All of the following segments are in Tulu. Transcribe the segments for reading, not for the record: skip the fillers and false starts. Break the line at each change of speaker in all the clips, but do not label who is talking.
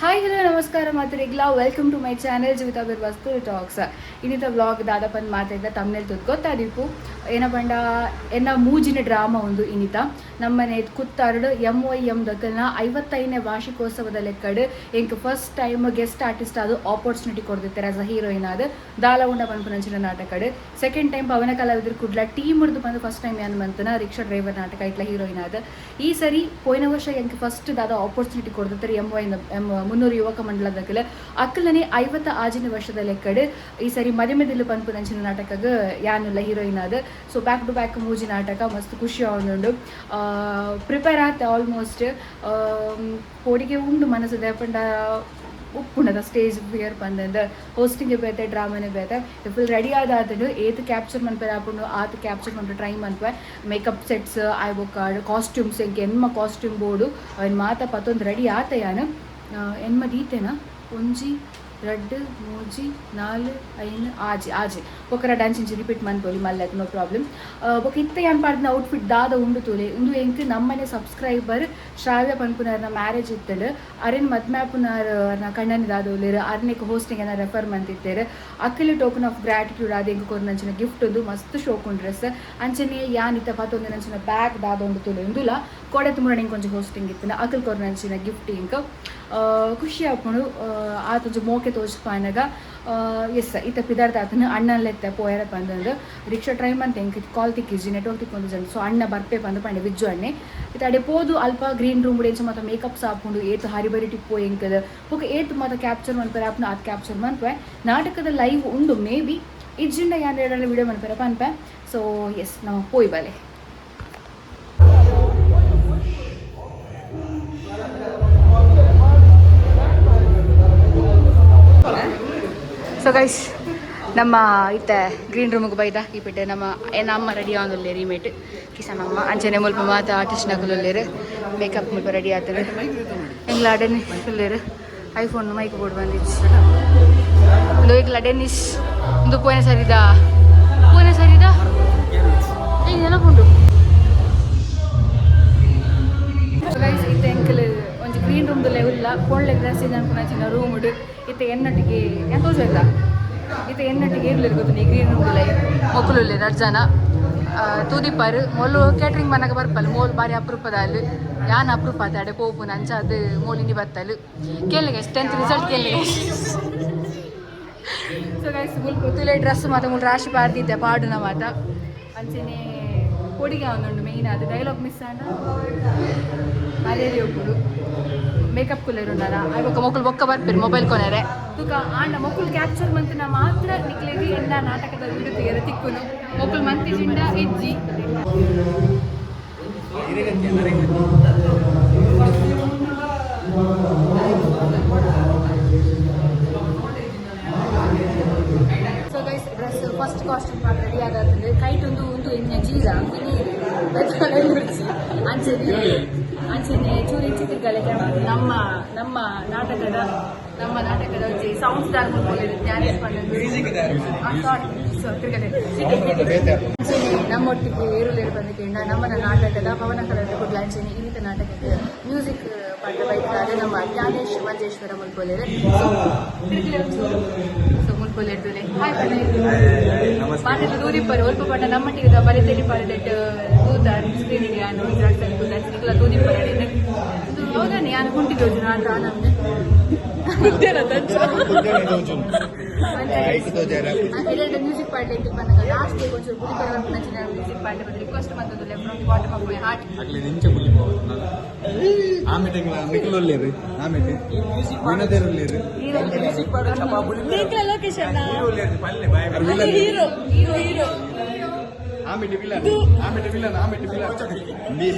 ಹಾಯ್, ಹಲೋ, ನಮಸ್ಕಾರ ಮಾತೆರೆಗ್ಲಾ. Welcome to my channel Jeevitha Birwas talks. ಇನ್ನಿತ ವ್ಲಾಗ್ ದಾದ ಪಂದ್ ಮಾತಾಡಿದ ತಮ್ನೆಲ್ ತುದ್ ಗೊತ್ತಾದಿಪ್ಪು. ಏನ ಪಂಡ, ಎನ್ನ ಮೂಜಿನ ಡ್ರಾಮಾ ಒಂದು ಇನಿತ. ನಮ್ಮನೆ ಕುತ್ತಾರುಡು ಎಂ ವೈ ಎಂ ದಕಲ್ನ 55ನೇ ವಾರ್ಷಿಕೋತ್ಸವದ ಲೆಕ್ಕಡ್ ಎಂಕ್ ಫಸ್ಟ್ ಟೈಮ್ ಗೆಸ್ಟ್ ಆರ್ಟಿಸ್ಟ್ ಅದು ಆಪರ್ಚುನಿಟಿ ಕೊಡ್ದಿತ್ತಾರೆ ಆಸ್ ಅ ಹೀರೋಯಿನ್ ಆದ್ ದಾಲ ಉಂಡ ಪನ್ಪುನಂಚಿನ ನಾಟಕಡ್. ಸೆಕೆಂಡ್ ಟೈಮ್ ಪವನ ಕಲಾವಿದರು ಕುಡ್ಲ ಟೀಮ್ ಹಿಡ್ದು ಬಂದು ಫಸ್ಟ್ ಟೈಮ್ ಯಾನ್ ಮಂತನ ರಿಕ್ಷಾ ಡ್ರೈವರ್ ನಾಟಕ, ಇಟ್ಲ ಹೀರೋಯಿನ್ ಆದ್. ಈ ಸರಿ ಪೋಯಿನ ವರ್ಷ ಎಂಕ್ ಫಸ್ಟ್ ದಾದ ಆಪರ್ಚುನಿಟಿ ಕೊಡ್ದಿತ್ತಾರೆ ಎಂ ವೈ ಎಂ 300 ಯುವಕ ಮಂಡಲದಕಲ್ ಅಕ್ಕಲನೆ 56ನೇ ವರ್ಷದ ಲೆಕ್ಕಡ್ ಈ ಸರಿ ಮದಿಮೆದಿಲ್ಲು ಪನ್ಪುನಂಚಿನ ನಾಟಕಗ್ ಯಾನುಲ್ಲ ಹೀರೋಯಿನ್ ಆದ್. ಸೊ ಬ್ಯಾಕ್ ಟು ಬ್ಯಾಕ್ ಮೂಜಿ ನಾಟಕ, ಮಸ್ತ್ ಖುಷಿ ಆವೊಂದುಂಡು. ಪ್ರಿಪೇರ್ ಆತೆ ಆಲ್ಮೋಸ್ಟ್. ಪೋಡಿಗೆ ಉಂಡು ಮನಸ್ಸು, ಪಂಡ ಉಪ್ಪುಂಡದ ಸ್ಟೇಜ್ ಫಿಯರ್ ಪಂದಂದು. ಹೋಸ್ಟಿಂಗ್ ಬೇತೆ, ಡ್ರಾಮಾನೇ ಬೇತೆ. ಫುಲ್ ರೆಡಿ ಆದಾತಂಡು. ಏತ್ ಕ್ಯಾಪ್ಚರ್ ಮನ್ಪೆರೆ ಆಪುಂಡು ಆತ್ ಕ್ಯಾಪ್ಚರ್ ಮನ್ಪೆ ಟ್ರೈ ಮನ್ಪೆ. ಮೇಕಪ್ ಸೆಟ್ಸ್ ಆಯ್ ಬೊಕ್ಕ ಕಾಸ್ಟ್ಯೂಮ್ಸ್, ಎಂಕ್ ಎನ್ಮ ಕಾಸ್ಟ್ಯೂಮ್ ಬೋಡು, ಅವನ್ ಮಾತ ಪತ್ತೊಂದು ರೆಡಿ ಆತ. ಯಾನು ಎನ್ಮ ದೀತೆನ? ಒಂಜಿ, ರಡ್ಡ್, ಮೂಜಿ, ನಾಲ್, ಐನ್, ಆಜಿ. ಆಜಿ ಬೊಕ್ಕ ರಡ್ಡ್ ಅಂಚಿಂಚಿ ರಿಪೀಟ್ ಮನ್ಪೊಲಿ ಮಲ್ಲೆಕ್, ನೋ ಪ್ರಾಬ್ಲಮ್. ಬೊಕ್ಕ ಇತ್ತೆ ಯಾನ್ ಪಾಡ್ದಿನ ಔಟ್ಫಿಟ್ ದಾದ ಉಂಡು ತೂಲೆ. ಉಂದು ಎಂಕ್ ನಮ್ಮನೆ ಸಬ್ಸ್ಕ್ರೈಬರ್ ಶ್ರಾವ್ಯ ಪನ್ಪುನಾರ್ನ ಮ್ಯಾರೇಜ್ ಇತ್ತಂಡು. ಅರೆನ್ ಮದ್ಮೆ ಆಪುನಾರ್ ಅರ್ನ ಕಣ್ಣನಿ ದಾದ ಉಲ್ಲೆರ್, ಅರ್ನೆಕ್ ಹೋಸ್ಟಿಂಗ್ ಏನ ರೆಫರ್ ಮಂತಿತ್ತೆರ್. ಅಕ್ಕಲಿ ಟೋಕನ್ ಆಫ್ ಗ್ರಾಟಿಟ್ಯೂಡ್ ಆದ್ ಎಂಕ್ ಕೊರ್ನಂಚಿನ ಗಿಫ್ಟ್ ಉಂದು. ಮಸ್ತ್ ಶೋಕುಂಡು ಡ್ರೆಸ್. ಅಂಚನೆ ಯಾನ್ ಇತ್ತ ಪತ್ತೊಂದಿನಂಚಿನ ಬ್ಯಾಗ್ ದಾದ ಉಂಡು ತೂಲೆ. ಉಂದುಲ ಕೋಡೆ ತುಮುರಣ ಎಂಕ್ ಒಂಜಿ ಹೋಸ್ಟಿಂಗ್ ಇತ್ತಿನ ಅಕಲ್ ಕೊರ್ನಂಚಿನ ಗಿಫ್ಟ್. ಎಂಕ್ ಖುಷಿ ಆಪುಂಡು ಆತೊಂಜಿ ಮೋಕೆ ತೋಜಿಪಾನಗ. ಎಸ್, ಇತ್ತ ಪಿದಾರ್ದಾತನ ಅಣ್ಣನ್ಲೆತ್ತೆ ಪೋಯರ ಪಂದಂದು. ರಿಕ್ಷಾ ಟ್ರೈ ಮಂತೆ, ಎಂಕ್ ಕಾಲ್ ತಿಕ್ಕಿಜಿ, ನೆಟ್ವರ್ಕ್ ತಿಕ್ಕೊಂದು. ಸೊ ಅಣ್ಣ ಬರ್ಪೆ ಪಂದ್ ಪಂಡೆ ವಿಜ್ಜು ಅಣ್ಣೆ. ಇತ್ತ ಅಡೆ ಪೋದು ಅಲ್ಪ ಗ್ರೀನ್ ರೂಮ್ ಎಂಚ ಮಾತ ಮೇಕಪ್ ಆಪುಂಡು, ಏತ್ ಹರಿ ಬರಿ ಟಿಪ್ಪು ಎಂಕಲ್, ಬೊಕ ಏತ್ ಮಾತ ಕ್ಯಾಪ್ಚರ್ ಮನ್ಪೆರೆ ಆಪುಂಡು ಆತ್ ಕ್ಯಾಪ್ಚರ್ ಮನ್ಪೆ. ನಾಟಕದ ಲೈವ್ ಉಂಡು ಮೇ ಬಿ, ಇಜ್ಜಿಂಡ ಯಾನ್ ವಿಡಿಯೋ ಮನ್ಪೆರೆ ಪನ್ಪೆ. ಸೊ ಎಸ್, ನಾವು ಪೋಯಿ ಬಲೆ. ಸೊ ಗೈಸ್, ನಮ್ಮ ಇತ್ತೆ ಗ್ರೀನ್ ರೂಮಿಗೆ ಬೈದ. ಈ ಪೆಟ್ಟೆ ನಮ್ಮ ನಮ್ಮ ರೆಡಿ ಆವೊಂದುಲ್ಲೆರ್ ರೀಮೇಟ್ ಕಿಸನ್ ಅಮ್ಮ. ಅಂಚನೆ ಮುಲ್ಪ ಮಾತ ಆರ್ಟಿಸ್ಟ್ ನಕುಲುಲ್ಲೆರ್. ಮೇಕಪ್ ಮುಲ್ಪ ರೆಡಿ ಆತದೆ. ಎಂಗ್ಲ ಡೆನ್ನಿಸ್ ಉಲ್ಲೆರ್. ಐಫೋನ್ ಮೈಕ್ ಬೋರ್ಡ್ ಬಂದಿಚ್ಚಿ. ಉಂದು ಎಂಗ್ಲ ಡೆನ್ನಿಸ್. ಉಂದು ಪೋಯಿನ ಸರಿದ, ಪೋಯಿನ ಸರಿದ ಈ ನೆನಪುಂಡು. ಗೈಸ್, ಇತ್ತೆ ಎಂಕಲ್ ಒಂಜಿ ಗ್ರೀನ್ ರೂಮ್ ಉಲ್ಲ ಪೋಣ್ಲೆ ಡ್ರೆಸ್ ಅನ್ಪುನಂಚಿನ ರೂಮ್. ಇತ್ತೆ ಎನ್ನೊಟ್ಟಿಗೆ ಯಾನ್ ತೋಜುವೆತ. ಇತ್ತೆ ಎನ್ನೊಟ್ಟಿಗೆ ಏರ್ಲೆರ್ ಗೊತ್ತುಂಡು? ಈ ಗ್ರೀನ್ ರೂಮ್ ಮೊಕುಲು ಉಲ್ಲೆರ್ ರಡ್ಡ್ ಜನ ತೂದಿಪ್ಪರ್. ಮೊಲು ಕೇಟರಿಂಗ್ ಮನಗ ಬರ್ಪಲ್. ಮೋಲ್ ಬಾರಿ ಅಪರೂಪದ ಅಲ್ಲಿ. ಯಾನ್ ಅಪರೂಪ ಆತೆ ಅಡೆ ಪೋಪುನ. ಅಂಚ ಅದು ಮೋಲಿಂಡಿ ಬತ್ತಲ್. ಕೇಳಿ ಗೈಸ್, 10th result ಕೇಳಿ ಗೈಸ್. ಸೊ ಗೈಸ್, ಮುಲ್ಪ ತುಲೆ ಡ್ರೆಸ್ ಮಾತ ಮುಲ್ ರಾಶಿ ಪಾಡ್ದಿದ್ದೆ ಪಾಡುನ ಮಾತ. ಅಂಚನೆ ಪೊಡಿಗೆ ಒಂದುಂಡು. ಮೇಯ್ನ್ ಅದು ಡೈಲಾಗ್ ಮಿಸ್ ಆಂಡ ಮರ್ಯಾದೆ ಉಪ್ಪುಡು. ಮೇಕಪ್ ಕುಲ್ಲೆರ್ ಉಂಡಲ್ಲ, ಆಯ್ ಬೊಕ್ಕ ಮೊಕುಲು ಬೊಕ್ಕ ಬರ್ಪೆರ್ ಮೊಬೈಲ್ ಕೊನೆರೆ ತುಕ. ಆಂಡ ಮೊಕುಲು ಕ್ಯಾಪ್ಚರ್ ಮಂತಿನ ಮಾತ್ರ ನಿಕ್ಲೆಗ್ ಎನ್ನ ನಾಟಕದ ವಿಡಿಯೋ ತೆಗೆರೆ ತಿಕ್ಕುನು. ಮೊಕುಲು ಮಂತಿಜಿಂಡ ಇಜ್ಜಿ. ಸೊ ಗೈಸ್, ಡ್ರೆಸ್ ಫಸ್ಟ್ ಕಾಸ್ಟ್ಯೂಮ್ ಮಾತ್ರ ರೆಡಿ ಆದಾತಂದ್ರೆ ಕೈಟ್ ಒಂದು ಒಂದು ಎಂಜ ಜೀರ ಅಂಚನೆ ಅಂಚನೆ ಚೂರಿ ಚಿತ್ರಕಲೆ. ನಮ್ಮ ನಮ್ಮ ನಾಟಕದ ನಮ್ಮ ನಾಟಕದ ಒಂಜಿ ಸೌಂಡ್ಸ್ ದಾರ್ ಮುಲ್ಪೊಲೆರ್ ಜ್ಞಾನೇಶ್ ಪಂಡಂದು. ಸಾರಿ, ತಿರ್ಗಲೆ. ಅಂಚನೆ ನಮ್ಮೊಟ್ಟಿಗೆ ಏರುಲೇರು ಬಂದಕ್ಕೆ ನಮ್ಮನ ನಾಟಕದ ಪವನ ಕಲರ್ ಕುಡ್ಲ, ಅಂಚನೆ ಇನ್ನಿತ ನಾಟಕದ ಮ್ಯೂಸಿಕ್ ಪಾಠ ಬೈತಾರೆ ನಮ್ಮ ಜ್ಞಾನೇಶ್ ಮಂಜೇಶ್ವರ ಮುಲ್ಪೊಲೆರ್. ಸೊ ತಿರ್ಗಲೆ ಒಂಚೂರು. ಸೊ ಮುಲ್ಪೊಲೆರ್ ತುಲೆ. ಹಾಯ್ ಪಂಡ. ಮಾತೆಲ್ಲ ದೂದಿಪ್ಪರು ಒಲ್ಪ ಪಂಡ ನಮ್ಮಟ್ಟಿಗೆ ಬರಿ ತೆಲಿ ಪಾಡಿದೆಟ್ ತೂತಾರ್ ಸ್ಕ್ರೀನ್ ಯಾನ್ ಒಂಜಿ ತೂತಾರ್ ನಿಕಲ ತೂದಿಪ್ಪರು. ಇದು ಹೌದಾನೆ, ಯಾನ್ ಕುಂಟಿ ತೋಜುನ ಆಂಡ ನಮ್ಗೆ ಮ್ಯೂಸಿಕ್ ಪಾಡ್ಲೆ ಬಂದಾಗ ಲಾಸ್ಟ್ ಒಂಚೂರು ಬುಲಿಪರ ಬರ್ಪುನಂಚಿನ ಮ್ಯೂಸಿಕ್ ಪಾಡ್ಲೆ ಬಂದು ರಿಕ್ವೆಸ್ಟ್ ಮಂತೊಂದುಲ್ಲೆ from the bottom of my heart.
ಅಕ್ಲೆ ನಿಂಚೆ ಬುಲಿಪೋ ಆಮೇಲೆ ನಿಖಿಲ್ ಉಲ್ಲೇರು, ಆಮೇಲೆ ವಿನೋದೇರು ಉಲ್ಲೇರು.
Hero hero.
ಆಮೇಲೆ ವಿಲನ್, ಆಮೇಲೆ ವಿಲನ್, ಆಮೇಲೆ ವಿಲನ್.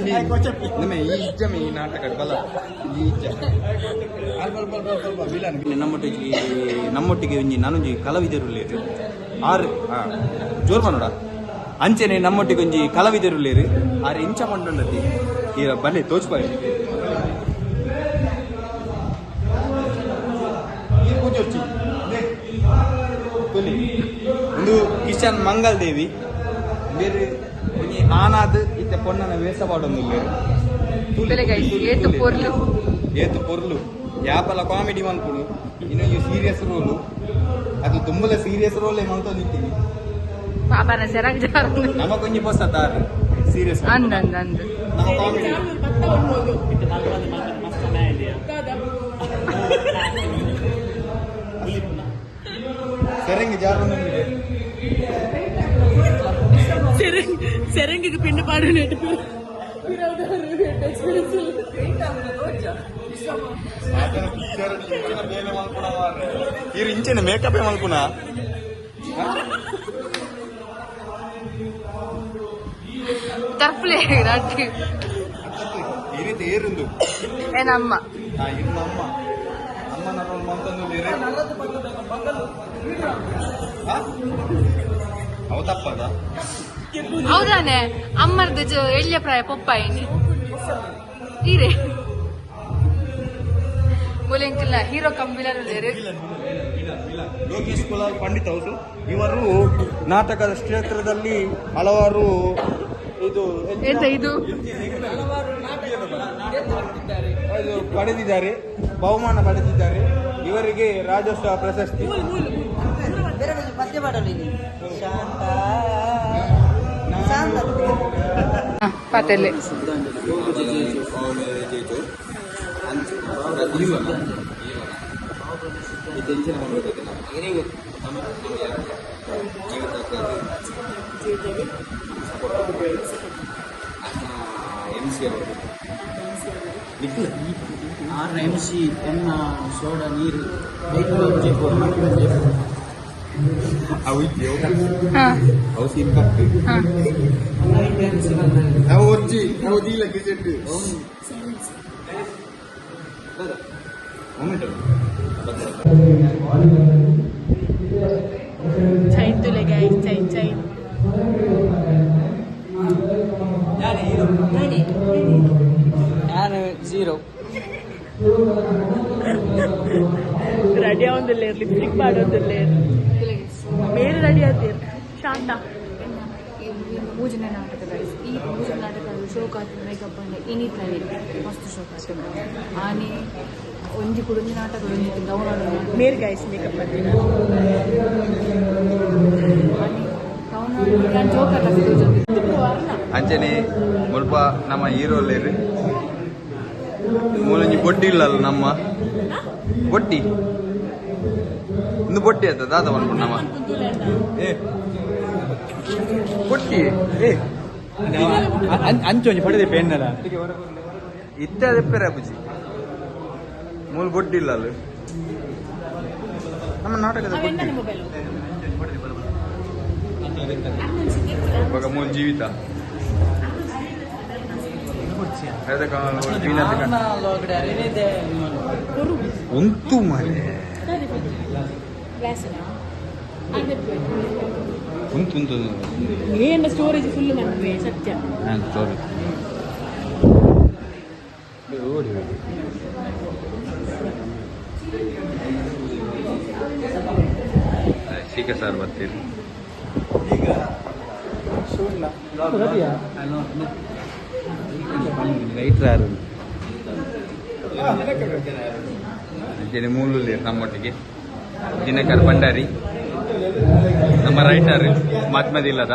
ನಮ್ಮ ಈ ಇಜ್ಜಮೆ ಈ ನಾಟಕ ಬಲ ಈ ಇಜ್ಜ ಅಲ್ಪ ಅಲ್ಪ ಅಲ್ಪ ಅಲ್ಪ ವಿಲನ್. ನಮ್ಮೊಟ್ಟಿಗೆ ನಮ್ಮೊಟ್ಟಿಗೆ ಒಂಜಿ ನಾನೊಂಜಿ ಕಲಾವಿದರು ಉಲ್ಲೇರು ಆರು. ಹಾ, ಜೋರ್ ಮನೋಡ. ಅಂಚೆನೆ ನಮ್ಮೊಟ್ಟಿಗೆ ಒಂಜಿ ಕಲಾವಿದರು ಉಲ್ಲೇರು ಆರು. ಇಂಚ ಪಂಡೊಂಡತಿ ಈ ಬನ್ನಿ ತೋಚ್ಪಾಯಿ ಪೂಜೊರ್ಚಿ ತುಲಿ. ಒಂದು ಕಿಶನ್ ಮಂಗಲ್ ದೇವಿ ಬೇರೆ ಒಂಜಿ ಆನಾದ್ ಇತ್ತೆ ಪೊಣ್ಣನ ವೇಷ ಪಾಡೊಂದುಲ್ಲೆರ್.
ತೂಲೆ guys, ಏತ್ ಪೊರ್ಲು.
ಏತ್ ಪೊರ್ಲು. ಯಾಪಲ ಕಾಮಿಡಿ ಮನ್ಪುಡು ಇನ್ನೊಂದು ಸೀರಿಯಸ್ ರೋಲು ಅದು ತುಂಬಲ ಸೀರಿಯಸ್ ರೋಲೇ ಮಂತೊಂದಿತ್ತೀನಿ
ಪಾಪನ ಸೆರಂಗ್ ಜಾರ
ನಮ್ಮ ಕೊಂಜಿ ಪೊಸ ತಾರು ಸೀರಿಯಸ್
ಅಂದ್ ಅಂದ್ ಅಂದ್
ನಮ್ಮ ಕಾಮಿಡಿ ಸೆರಂಗಿ ಜಾರು
ಸೆರಂಗಿಗೆ ಪಿಂಡ ಪಾಡು ನೆಟ್ಟು
ಇರು ಇಂಚೆನೆ ಮೇಕಪ್ ಮಲ್ಪುನ
ತರ್ಪುಲೆ ರಡ್ಡಿ
ಈ ರೀತಿ ಏರುಂದು
ಏನಮ್ಮ
ಆ ಇರ್ನ ಅಮ್ಮ ಅಮ್ಮನ ರೋಲ್ ಮಂತೊಂದು ಇರು ಅವ ತಪ್ಪದ
ಹೌದಾನೆ ಅಮ್ಮರ್ದು ಎಳ್ಯ ಪ್ರಾಯ ಪೊಪ್ಪಾಯಿನಿ ಈರೆ ಮುಲೆಂಕಿಲ್ಲ ಹೀರೋ ಕಂಬಿಲರು
ಲೋಕೇಶ್ ಕುಲಾಲ್ ಪಂಡಿತ್ ಹೌಸು ಇವರು ನಾಟಕದ ಕ್ಷೇತ್ರದಲ್ಲಿ ಹಲವಾರು ಇದು
ಎಂತ ಇದು
ಇದು ಪಡೆದಿದ್ದಾರೆ, ಬಹುಮಾನ ಪಡೆದಿದ್ದಾರೆ. ಇವರಿಗೆ ರಾಜ್ಯೋತ್ಸವ ಪ್ರಶಸ್ತಿ.
ಬೇರೆ ಒಂದು ಪದ್ಯ ಮಾಡಲು ಇಲ್ಲಿ ಶಾಂತ ಶಾಂತ
ಪಾತೆಲ್ಲೆ
ಆರು ಎಮ್ ಸಿ ಎನ್ನ ಸೋಡಾ ನೀರು
ಅವು ಇದ್ಯೋ
ಹಾ
ಅವು ಸಿಂಪತ್ತು
ಹಾ
ಅವು ಒರ್ಜಿ ಅವು ದೀಲ ಗಿಜೆಟ್
ಚೈನ್ ತುಲೆ ಗೈಸ್, ಚೈನ್ ಚೈನ್.
ನಾನು ಜೀರೋ
ರೆಡಿ ಆವೊಂದಿಲ್ಲ, ಲಿಪ್ಸ್ಟಿಕ್ ಪಾಡೊಂದಿಲ್ಲ, ಮೇಲ್ ರೆಡಿ ಆತೀರ್ ಶಾಂತ.
ಈ ಮೂಜಿನ ನಾಟಕ ಗೈಸ್, ಈ ಮೂಜಿನ ನಾಟಕ ಶೋಕ್ ಆತ ಮೇಕಪ್ ಅಂಡ ಇನಿತನೆ ಮಸ್ತ್ ಶೋಕ್ ಆತ. ಆನೆ ಒಂಜಿ ಕುಡೊಂಜಿ ನಾಟಕ ಒಂಜಿ ಡೌನ್
ಮೇರ್ ಗೈಸ್ ಮೇಕಪ್ ಮಾಡ್ತೀನಿ.
ಡೌನ್ ಜೋಕರ್ ತೋಜೊಂದು.
ಅಂಚನೆ ಮುಲ್ಪ ನಮ್ಮ ಹೀರೋ ಲೇರು ಮೂಲೊಂಜಿ ಬೊಟ್ಟಿ ಇಲ್ಲಲ್ಲ, ನಮ್ಮ ಬೊಟ್ಟಿ ಒಂದು ಬೊಟ್ಟಿ ಆತ ದಾದ ಬಂದ್ಬಿಡು ನಮ್ಮ ಏ ಬೊಟ್ಟಿ ಏ
ಅಂಚೊಂಜಿ ಪಡೆದೆ ಪೆನ್ನಲ್ಲ.
ಇತ್ತೆ ಅದೇ ಪೆರ ಬುಜಿ ಮೂಲ ಬೊಟ್ಟಿ ಇಲ್ಲ ಅಲ್ಲ ನಮ್ಮ ನಾಟಕದ ಬೊಟ್ಟಿ.
ಮೊಬೈಲ್.
ಇವಾಗ ಮೂಲ ಜೀವಿತ ಉಂತು ಮರೆ ಉಂತು ಉಂತು.
ಏನ ಸ್ಟೋರೇಜ್ ಫುಲ್ ಮಾಡ್ತೇವೆ ಸತ್ಯ.
ನಾನು ಸಾರಿ ಓಡಿ ಸಿ ಕೆ ಸರ್ ಬರ್ತೀರಿ. ರೈತರು ಯಾರು ಅಂಚನೆ ಮೂಲಲ್ಲಿ ನಮ್ಮೊಟ್ಟಿಗೆ ದಿನಕರ್ ಭಂಡಾರಿ, ನಮ್ಮ ರೈಟರ್ ಮಹಾತ್ಮದಿಲ್ಲದ.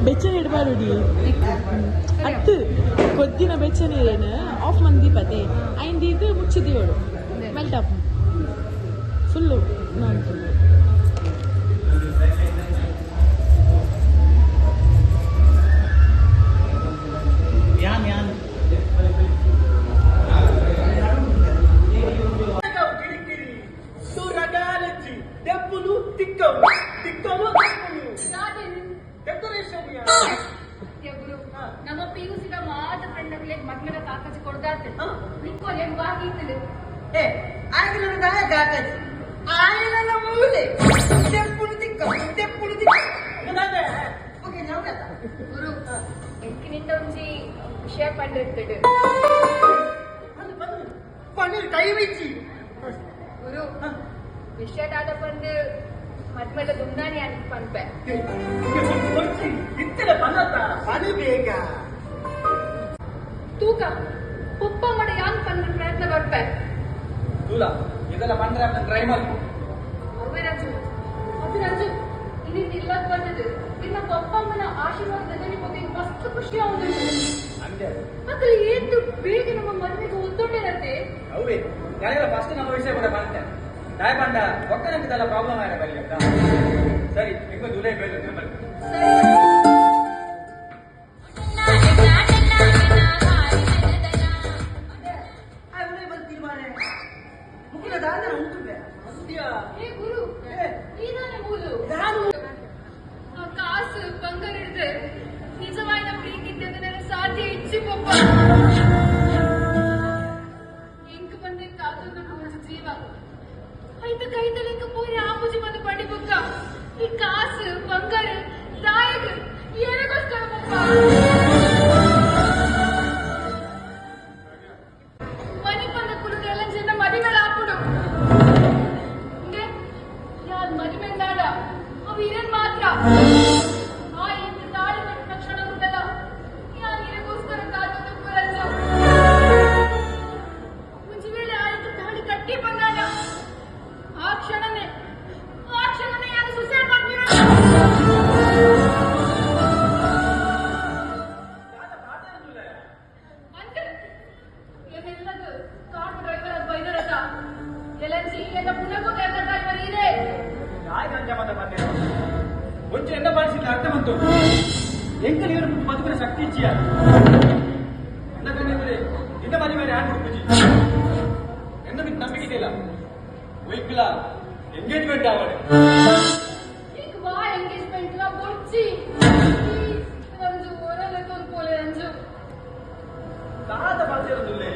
ಬೆಚ್ಚನೆ ಇಡಬಾರಡಿ ಅತ್ತು ಕೊದ್ದಿನ ಬೆಚ್ಚನೆ ಏನು ಆಫ್ ಮಂದಿ ಪತೆ ಐಂದು ಇದು ಮುಚ್ಚಿದೀವಳು ಮೆಲ್ಟ್ ಆಪ್ ಫುಲ್ಲು ನಾನು
ಯಾನ್ ಯಾನ್
ನಮ್ಮ ಪಿಯುಸಿದ ಮಾತ ಫ್ರೆಂಡ್ ಮದ್ಮೆದ ಕಾಕಜಿ ಕೊಡ್ದಾತೆ ನಿಕ್ಕೋಲ್ ಹೆಂಗ್ ಬಾಕಿ ಇತ್ತದು
ಏ ಆಗಿನ ದಾಯ ಕಾಕಜಿ ಆಯನ ಮೂಲೆ ತೆಪ್ಪುಡು ತಿಕ್ಕ ತೆಪ್ಪುಡು ತಿಕ್ಕ ಓಕೆ ನಾವು
ಗುರು ಎಂಕಿನಿಂದ ಒಂಜಿ ವಿಷಯ ಪಂಡಿರ್ತದೆ
ಪನ್ನೀರ್ ಕೈ ಬಿಚ್ಚಿ
ಗುರು ವಿಷಯ ದಾದ ಪಂದು ಮದ್ಮೆದ ದುಂದಾನಿ ಅನ್ಕ ಪನ್ಪೆ
ಪನು ಬೇಗ
ತೂಕ ಪುಪ್ಪ ಮಡ ಯಾನ್ ಪನ್ನ ಪ್ರಯತ್ನ ಬರ್ಪೆ
ತೂಲ ಇದೆಲ್ಲ ಬಂದ್ರೆ ಅದನ್ನ ಟ್ರೈ ಮಾಡ್ಕೊ
ಅವೇ ರಂಜು ಅದು ರಂಜು ಇನ್ನಿಂದ ಇಲ್ಲಕ್ ಬಂದದ್ದು ಇನ್ನ ಪಪ್ಪಮ್ಮನ ಆಶೀರ್ವಾದದಲ್ಲಿ ಬಗ್ಗೆ ಮಸ್ತ್ ಖುಷಿ ಆಗುದು
ಹಂಗೆ
ಮಕ್ಕಳು ಏತು ಬೇಗ ನಮ್ಮ ಮದುವೆಗೆ ಒತ್ತೊಂಡಿರತ್ತೆ
ಅವೇ ಯಾರೆಲ್ಲ ಫಸ್ಟ್ ನಮ್ಮ ವಿಷಯ ಕೂಡ ಬಂತೆ ದಾಯ ಬಂಡ ಒಕ್ಕನಂತದೆಲ್ಲ ಪ್ರಾಬ್ಲಮ್ ಆಯ್ತಾ ಬರಲಿ ಅಂತ ಸರಿ ನಿಮ್ಗೆ ಜುಲೈ ಬೇಡ
ಸರಿ
ಅವನೇ ಬಂದು ತೀರ್ಮಾನ ಮುಗಿದ ದಾದ ಉಂಟು
ಏ ಗುರು ನೀನಾನೆ ಮೂಲು ಆ ಕಾಸು ಬಂಗಾರ ಹಿಡ್ದು ನಿಜವಾದ ಪ್ರೀತಿ ಇದ್ದಂದ್ರೆ ನನಗೆ ಸಾಧ್ಯ ಇಚ್ಚಿ ಪಪ್ಪ ಎಂಕ್ ಬಂದೆ ಕಾತೊಂದು ಒಂಜಿ ಜೀವ ಐತ ಕೈತಲೆಂಕ ಪೂರಿ ಆಪುಜಿ ಬಂದು ಪಡಿ ಬುಕ್ಕ ಈ ಕಾಸು ಬಂಗಾರ ದಾಯಕ ಏನಕ್ಕೋಸ್ಕರ ಪಪ್ಪ ಮನೆ ಬಂದ ಕುರುಡು ಎಲ್ಲ ಜನ ಮದಿ ಮೇಲೆ ಹಾಕುಡು ಯಾರ್ ಮದುವೆ ನಾಡ ಅವ ಹಿರನ್ ಮಾತ್ರ ಆ ಎಂತ ತಾಳಿ ಕಟ್ಟಿದ ಕ್ಷಣ ಉಂಟಲ್ಲ ಯಾರು ಹಿರಗೋಸ್ಕರ ಕಾದು ಬರಲ್ಲ ಒಂಜಿ ವೇಳೆ ಆಯ್ತು ತಾಳಿ ಕಟ್ಟಿ ಬಂದಾಗ ಆ ಕ್ಷಣನೇ ಯಾರು ಸುಸೈಡ್ ಮಾಡ್ತೀರ ಅಂತೆ ಏನೆಲ್ಲದು ಕಾರ್ ಡ್ರೈವರ್ ಅದು ಬೈದರತ ಎಲ್ ಎಲ್ಲ ಪುನಃ ಡ್ರೈವರ್ ಇದೆ
ನಾಯಿ ಅಂಜ ಮಾತ ಬಂದೆ ಒಂಚೂರು ಎನ್ನ ಪರಿಸ್ಥಿತಿ ಅರ್ಥ ಬಂತು ಎಂಕ ನೀರು ಬದುಕಿನ ಶಕ್ತಿ ಇಚ್ಚಿಯ ಎನ್ನ ಕಣ್ಣಿದ್ರೆ ನಿನ್ನ ಮನೆ ಮೇಲೆ ಆಡ್ ಪೂಜಿ ಎನ್ನ ಬಿಟ್ಟು ನಂಬಿಕೆ ಇಲ್ಲ ಒಯ್ಕಿಲ್ಲ ಎಂಗೇಜ್ಮೆಂಟ್ ಆವಡೆ
ಈಗ ವಾ ಎಂಗೇಜ್ಮೆಂಟ್ ನಾ ಬೊಡ್ಚಿ ರಂಜು ಓರಲ್ಲ ತೊಂದ್ಕೋಲೆ ರಂಜು
ತಾತ ಬರ್ತಿರೋದಿಲ್ಲ